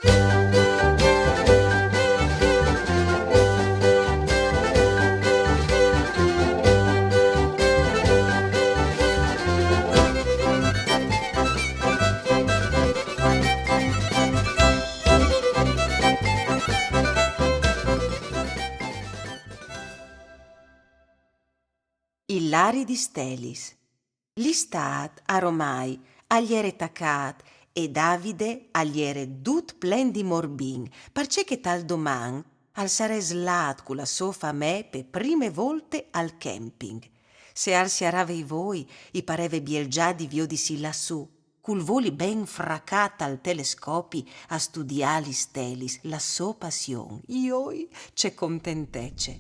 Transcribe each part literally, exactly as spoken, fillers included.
Il lari di stelis. L'istât, aromai, al jere tacât e Davide al jere dut plen di morbin, parcè che tal doman al sarès lât cu la sô famee pe prime volte al camping. Se al siarave i voi, i pareve biel za di viodisi lassù, cul voli ben fracât al telescopi a studiâ lis stelis, la sô passion. Joi, ce contentece!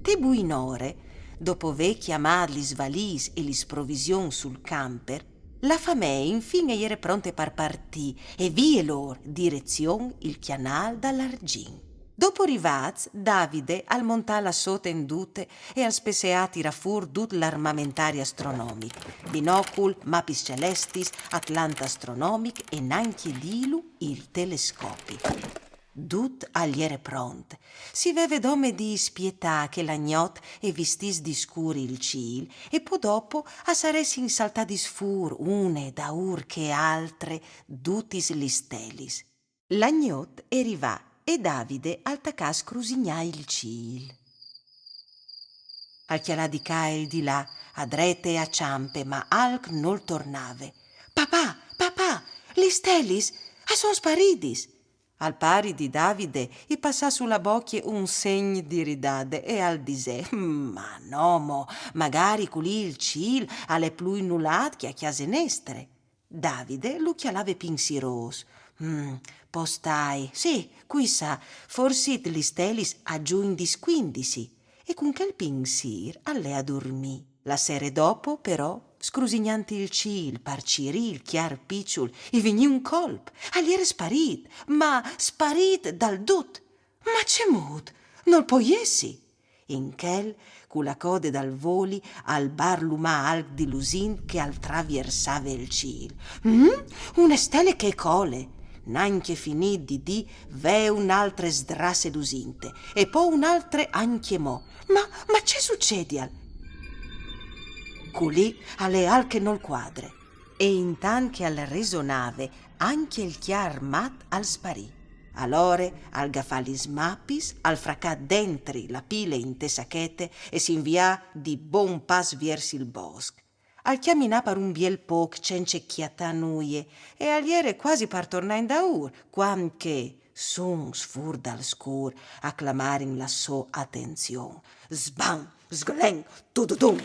Te buinore, dopo vê cjamât lis valîs e lis provisions sul camper, la famee infin e jere pronte par partî e vie lôr, direzion il cjanâl dal Argjint. Dopo rivâts, Davide al montà la sô tendute e al spesseà a tirâ fûr dut l'armamentari astronomic, binocul, mapis celestis, atlant astronomic e nancje dîlu il telescopi. Dut al jere pront. Si veve dome di spietâ che la gnot e vistìs di scûr il cîl e po dopo a saressin saltadis fûr une daûr chê altre dutis lis stelis. La gnot e rivà e Davide al tacà a scrusignâ il cîl. Al cjalà di ca e di là, a drete e a çampe, ma alc nol tornave. Papà, papà, lis stelis a son sparidis! Al pari di Davide i passà su la bocje un segn di ridade e al disè: Ma no mo, magari culì il cîl al è plui nulât che a cjase nestre. Davide lu cjalave pinsirôs. Mm, po stâi, sì, cui sa, forsit lis stelis a zuindis cuindisi. E cun chel pinsîr al lè a durmî. La sere dopo, però, scrusignant il cîl par cirî il cjar piçul, i vignì un colp. Al jere sparît, ma sparît dal dut. Ma cemût? Nol pò jessi! In chel, cu la code dal voli, al barlumà alc di lusint che al traviersave il cîl. Mm? Une stele che e cole! Nancje finît di dî, ve une altre sdrasse lusinte, e po une altre ancjemò. Ma, ma ce sucedial? Culì al è alc che nol cuadre. E intant che al resonave, ancje il cjar mat al sparì. Alore al gafà lis mapis, al fracà dentri la pile inte sachete e si invià di bon pas viers il bosc. Al cjaminà par un biel pôc cence cjatâ nuie e al jere cuasi par tornâ indaûr, cuant che suns fûr dal scûr a clamarin la sô atenzion. Sban, sglen, tududum!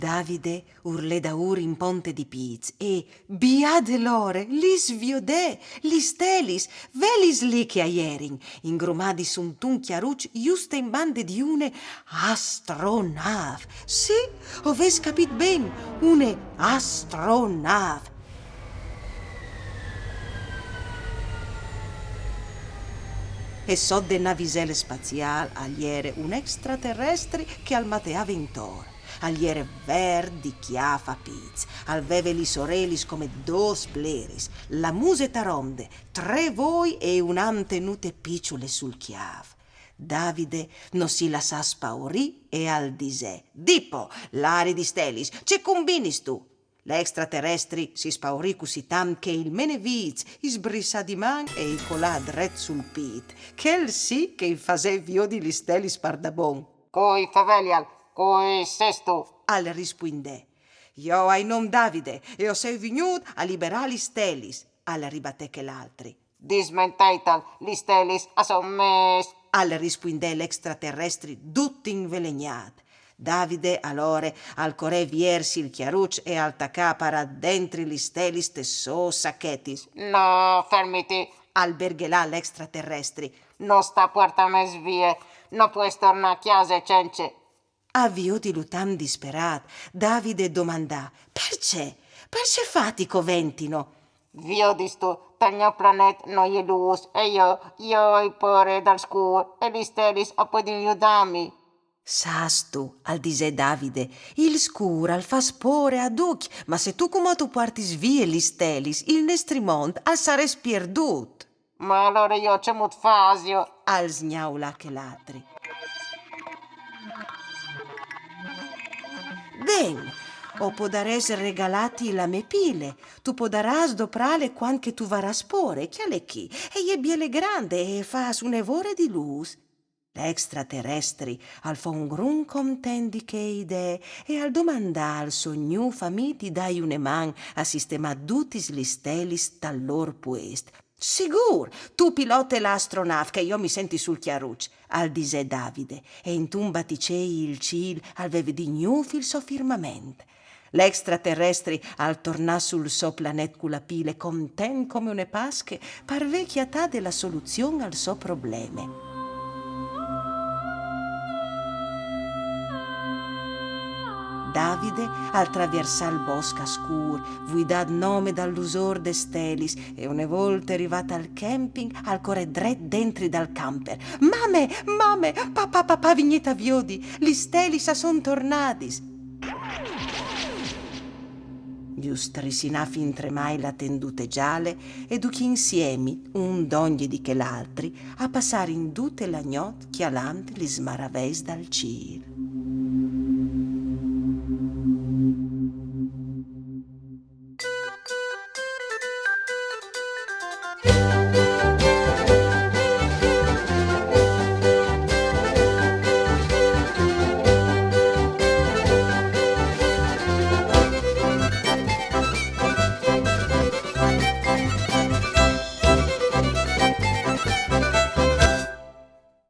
Davide ur lè daûr in ponte di pîts e, biade l'ore, lis viodè, lis stelis, velis li che a jerin, ingrumadis suntun cjaruç juste in bande di une astronâf. Sì, o vês capît ben, une astronâf. E sot de navisele spaziâl al jere un extraterestri che al mateave intor. Al jere vert di cjâf a pîts, al veve lis orelis come dôs bleris, la muse taronde, trê voi e une antenute piçule sul cjâf. Davide no si lassà spaurî e al disè: Di po, lari di stelis, ce cumbinistu? L'extraterestri si spaurì cussì tant che il menevîts i sbrissà di man e i colà dret sul pît. Chel sì che i fasè viodi lis stelis pardabon. Cui fevelial, cui sêstu? Al rispuindè. Jo o ai non Davide e o soi vignût a liberâ lis stelis, al ribatè chel altri. Dismenteital, lis stelis a son mês, al rispuindè l'extraterestri dut invelegnât. Davide alore al corè viers il cjaruç e al tacà a parâ dentri lis stelis tes sôs sachetis. No, fermiti, al berghelà l'extraterestri. No sta puartâmes vie, no pues tornâ a cjase cence. A viodilu tant disperât, Davide domandà: Parcè? Parcè fâti coventino? Viodistu, tal gno planet no je lûs, e jo, jo o ai pôre dal scûr, e lis stelis a puedin judâmi. Sâstu, al disè Davide, il scûr al fâs pôre a ducj, ma se tu cumò tu puartis vie lis stelis, il nestri mont al sarès pierdût. Ma alore jo cemût fasio? Al sgnaulà chel altri. Ben, o podarès regalâti la mê pile, tu podarâs doprâle cuant che tu varâs pôre, cjale chi, e je biele grande e e fâs une vore di lûs. L'extraterestri al fo un grum content di chê idee e al domandà al so gnûf amì di dâi une man a sistemâ dutis lis stelis tal lôr puest. Sigûr, tu pilote la astronâf che jo mi senti sul cjaruç, al disè Davide, e intun baticei il cîl al veve di gnûf il so firmament. L'extraterestri al tornà sul so planet cu la pile, content come une Pasche, par vê cjatade la soluzion al so probleme. Davide al traviersà il bosc a scûr, vuidât nome dal lusôr des stelis, e une volte rivât al camping, al corè dret dentri dal camper. Mame, mame, papà, papà, vignît a viodi, lis stelis a son tornadis! Ju strissinà fintremai la tendute zale e ducj insiemi, un dongje di chel altri, a passarin dute la gnot cjalant lis maraveis dal cîl.